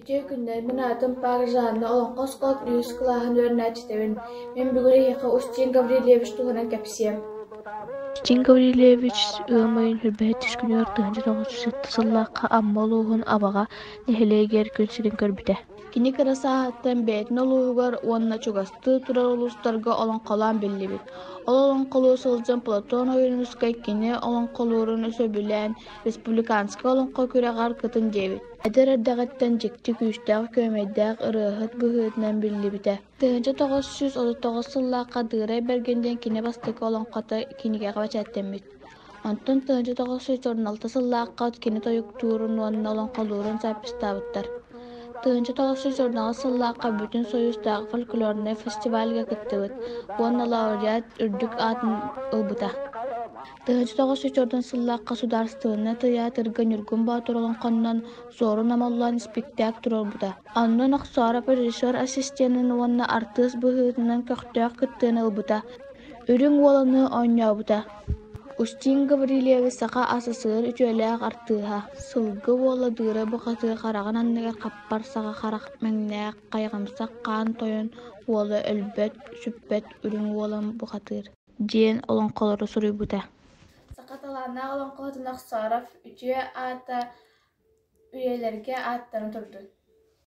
Үтүө күннэр, мин аатым Павел Жанна, олоҥхо оскуолатын үһүс кылааһын үөрэнээччитэбин. Мин бүгүн эһиэхэ Устин Гаврильевич туһунан кэпсиэм. Устин Гаврильевич ыам ыйын сүүрбэһис күнүгэр 1907 сыллаахха Амма улууһун Абаҕа нэһилиэгэр күн сирин көрбүтэ. Кини кыра сааһыттан бэйэтин улууһугар уонна чугастыы турар улуустарга олоҥхолоон биллибит. Ол олоҥхолуу сылдьан Платон Ойуунускай кини олоҥхолуурун сөбүлээн республиканскай олоҥхо күрэҕэр кытын диэбит. Эдэр эрдэҕиттэн дьикти күүстээх күөмэйдээх ырыаһыт быһыытынан биллибитэ. 1939 сыллаахха Дыырай Бэргэн диэн кини бастакы олоҥхото кинигэҕэ бэчээттэммит. Онтон 1946 сыллаахха кини тойуктуурун уонна олоҥхолуурун записьтаабыттар. 1948 сыллаахха Бүтүн Союзтааҕы фольклорнай фестивальга кыттыбыт уонна лауреат үрдүк аатын ылбыта. 1940 сыллаахха Судаарыстыбаннай тыйаатырга Ньургун Боотур олоҥхоннон Суорун Омоллоон испиктээк туруорбута. Онно Нохсоороп режиссер ассистенын уонна артыыс быһыытынан көхтөөх кыттыыны ылбыта, Үрүҥ Уоланы оонньообута. Устин Гаврильевич Саха АССР үтүөлээх артыыһа, Сылгы Уола Дыыра бухатыыр хараҕын анныгар хаппар саҕа харах мэҥнээх хайҕамсах хаан тойон уола өлбөт, сүппэт Үрүҥ Уолан бухатыыр диэн олоҥхолору суруйбута. Саха талааннаах олоҥхоһутун Охсооров үтүө аата үйэлэргэ ааттана турдун.